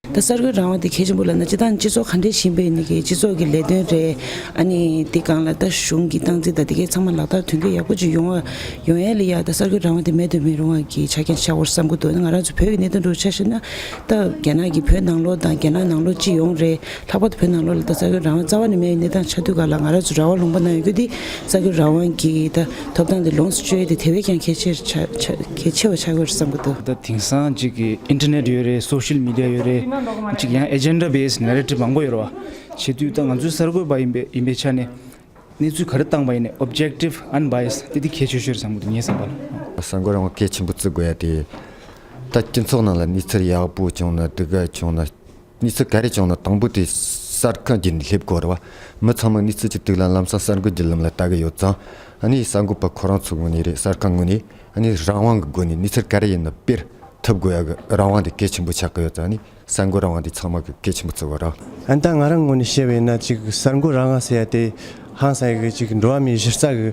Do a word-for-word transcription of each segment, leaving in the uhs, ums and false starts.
ད་གསར་འགོད་རང་དབང་དེ་གལ་ཆེན་པོ་ལབ་ན། སྤྱིར་བཏང་སྤྱི་ཚོགས་ག་འདྲས་ཕྱིན་པའི་ནི་གི་སྤྱི་ཚོགས་ཀྱི་ལས་དོན་རེད། ཨ་ནི་དེ་སྒང་ལ་ད་གཞུང་གི་སྟངས་འཛིན་དང་དེ་གའི་ཚང་མ་ལག་བསྟར་དོན་འཁྱོལ་ཡག་པོ་ཅིག་ཡོང་བ་ཡོང་ཡས་ལ་ཡ། ད་གསར་འགོད་རང་དབང་དེ་མེད་དུ་མི་རུང་བ་གི་ཆ་རྐྱེན་ཆགས་ཡོད་བསམ་གྱི་འདུག་ང་རང་ཚོ་བོད་ཀྱི་གནད་དོན་འདྲ་ཆ་བཞག་ན། ད་རྒྱ་ནག་གི་བོད་ནང་ལོགས་དང་རྒྱ་ནག་ནང་ལོགས་སྤྱི་ཡོངས་རེད། ལྷག་པར་དུ་བོད་ནང་ལོགས་ལ་ད་གསར་འགོད་རང་དབང་རྩ་བ་ནས་མེད་པའི་གནས་སྟངས་ཆགས་དུས་སྒང་ལ། ང་རང་ཚོ་རང་དབང་ལུང་པ་ནང་ཡོད་རྒྱུ་དེ་གསར་འགོད་རང་དབང་གི་ད་ཐོབ་ཐང་དེ་ལོངས་སུ་སྤྱོད་ཡས་དེ་དེ་བས་ཀྱང་གལ་ཆེར་ཆགས་ཆགས་གལ་ཆེ་བ་ཆགས་ཀྱི་ཡོད་རེད་བསམ་གྱི་འདུག་ད་དེང་སང་ཅིག་གི་ཨིན་ཊར་ནེཊ་ཡོད་རེད། སོ་ཤལ་མི་ཌི་ཡ་ཡོད་རེད། ཅིག་ཡང་ཨེ་ཇེན་ཌ་བེ་སི་ནེ་རེ་ཊིབ་མང་པོ་ཡོད་རེད་བ། བྱེད་དུས་ད་ང་ཚོའི་གསར་འགོད་པ་ཡིན་པའི་ཡིན་པའི་ཆ་ནས། གནས་ཚུལ་ག་རེ་བཏང་བ་ཡིན་ནའི་ཨོབ་ཇེག་ཊིབ་ཨན་བྷ་ཡ་སི་དེ་དེ་གལ་ཆེ་ཤོས་རེད་བསམ་གྱི་འདུག་ངའི་བསམ་པ་ལ། གསར་འགོད་རང་དབང་གལ་ཆེན་པོ་བརྩི་དགོས་ཡ་དེ། ད་སྤྱི་ཚོགས་ནང་ལ་གནས་ཚུལ་ཡག་པོ་བྱུང་ན། སྡུག་ག་བྱུང་ན། གནས་ཚུལ་ག་རེ་བྱུང་ན་དང་པོ་དེ་གསར་ཁང་བརྒྱུད་ནས་སླེབས་དགོས་རེད་བ། མི་ཚང་མ་གནས་ཚུལ་གྱི་སྡུག་ལ་ལམ་སང་གསར་འགོད་བརྒྱུད་ལམ་ལ་ལྟ་གི་ཡོད་ཙང་། ཨ་ནི་གསར་འགོད་པ་ཁོ་རང་ཚོའི་ངོས་ནས་རེད། གསར་ཁང་ངོས་ནས་ཨ་ནི་རང་དབང་གི་སྒོ་ནས་གནས་ཚུལ་ག་རེ་ཡིན་ན་སྤེལ་ཐུབ་དགོས་ཡ་གི་རང་དབང་དེ་གལ་ཆེན་པོ་ཆགས་ཀྱི་ཡོད་ཙང་། ཨ་ནི་གསར་འགོད་རང་དབང་དེ་ཚང་མ་གི་གལ་ཆེན་པོ་བརྩི་དགོས་རེད། ཨ་ནི་ད་ང་རང་ངོས་ནས་བཤད་པ་ཡིན་ན། ཅིག་གསར་འགོད་རང་དབང་ཟེར་ཡ་དེ་ཧང་སང་ཡ་གི་ཅིག་འགྲོ་བ་མིའི་གཞི་རྩ་གི་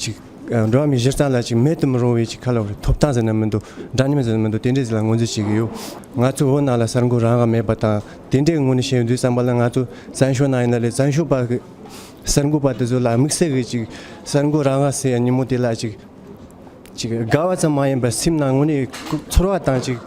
ཅིག་ཨ་འགྲོ་བ་མིའི་གཞི་རྩ་ལ་ཅིག་མེད་དུ་མི་རུང་བའི་ཅིག་ག་ལབ་རེད། ཐོབ་ཐང་ཟེར་ན་མི་འདུག་འདྲ་མཉམ་ཟེར་ན་མི་འདུག་དེ་འདྲས་ཟེར་ལ་ངོས་འཛིན་བྱེད་ཀྱི་ཡོད། ང་ཚོའི་བོད་ནང་ལ་གསར་འགོད་རང་དབང་མེད་པ་དང་དེ་འདྲས་ངོས་ནས་བཤད་ཡོང་དུས་ཙམ་པ་ལ། ང་ཚོ་བཙན་བྱོལ་ནང་ཡིན་ན་རེད། བཙན་བྱོལ་པ་གི་གསར་འགོད་པ་དེ་ཚོ་ལ་དམིགས་བསལ་གྱི་ཅིག་གསར་འགོད་རང་དབང་ཟེར་ཡ་ཉིན་མོ་དེ་ལ་ཅིག་ཅིག་དགའ་བ་ཙམ་མ་ཡིན་པར་སེམས་ནང་དངོས་གནས་ཚོར་བ་དང་། ཅིག་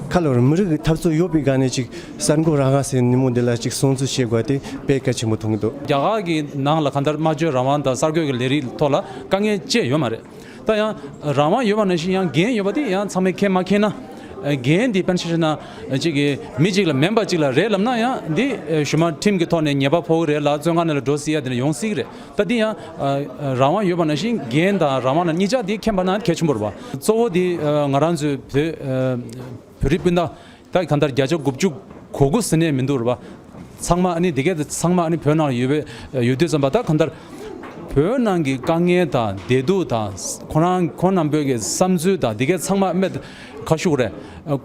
ཁ་ལོ་རེ་མི་རིགས་ཀྱི་འཐབ་རྩོད་ཡོད་པའི་སྒང་ནས་ཅིག་གསར་འགོད་རང་དབང་ཟེར་ཉིན་མོ་འདི་ལ་ཅིག་སྲུང་བརྩི་བྱེད་དགོས་དེ་དཔེ་གལ་ཆེན་པོ་མཐོང་གི་འདུག་རྒྱ་གར་གྱི་ནང་ལ་གང་ལྟར་སྨྲ་བརྗོད་རང་དབང་དང་གསར་འགོད་ཀྱི་ལས་རིགས་ཐོག་ལ་དཀའ་ངལ་ཅི་ཡང་ཡོད་མ་རེད། ད་ཡང་རང་དབང་ཡོད་པ་ནང་བཞིན་ཡང་འགན་ཡོད་པ་དེ་ཡང་ཚང་མས་མཁྱེན་མ་མཁྱེན་ན། འགན་འདི་དཔེར་ན་ཆ་བཞག་ན་གཅིག་གིས་མི་གཅིག་ལ་མིན་པ་གཅིག་ལ་རེད་ལབ་ན། ཡང་འདི་ཞུ་མ་ཁྲིམས་ཀྱི་ཐོག་ནས་ཉེས་པ་ཕོག་གི་རེད་ལ། བཙོན་ཁང་ནང་ལ་འགྲོ་སྲིད་ཡ་དེ་འདྲ་ཡོང་སྲིད་ཀྱི་རེད། ད་འདི་ཡང་ཨ་རང་དབང་ཡོད་པ་ནང་བཞིན་འགན་དང་རང་དབང་ལ་གཉིས་ཆ་འདི་མཁྱེན་པ་ན་གལ་ཆེན་པོ་རེད་བ། གཙོ་བོ་འདི་ཨ་ང་རང་ཚོའི་བོད་ཨ་བོད་རིགས་སྤུན་ཟླ་ད་གང་ལྟར་བརྒྱ་ཆ་དགུ་བཅུ་གོ་དགུ་ཟེར་ནས་མི་འདུག་རེད་བ། ཚང་མ་ཨ་ནི་འདི་གས་དེ་ཚང་མ་ཨ་ནི་བོད་ནང་ལ་ཡོད་པའི་ཡོད་དུས་ཙམ་པ། ད་གང་ལྟར་བོད་ནང་གི་དཀའ་ངལ་དང་བདེ་སྡུག་དང་། ཁོ་རང་ཁོང་རྣམ་པའི་གི་བསམ་ཚུལ་དང་འདི་གས་ཚང་མ་མེད་ཁ་ཤུག་རེད།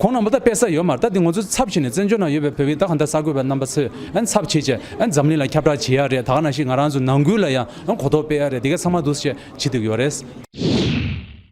ཁོང་རྣམ་པ་ད་དཔེ་ས་ཡོད་མ་རེད། ད་འདི་ང་ཚོ་ཚབ་བྱས་ནས་བཙན་བྱོལ་ནང་ཡོད་པའི་བོད་པའི་ད་གང་ལྟར་གསར་འགོད་པ་རྣམ་པ་ཚོས་ཨ་ནི་ཚབ་བྱས་བྱས་ཨ་ནི་འཛམ་གླིང་ལ་ཁྱབ་བསྒྲགས་བྱེད་ཡ་རེད། ད་ག་ནང་བཞིན་ང་རང་ཚོ་ནང་ཁུལ་ལ་ཡང་ཨ་ནི་གོ་རྟོགས་སྤེལ་ཡ་རེད། འདི་གས་ཚང་མ་འདུག་སེ་བྱེད་བསྡད་ཀྱི་ཡོད་རེད།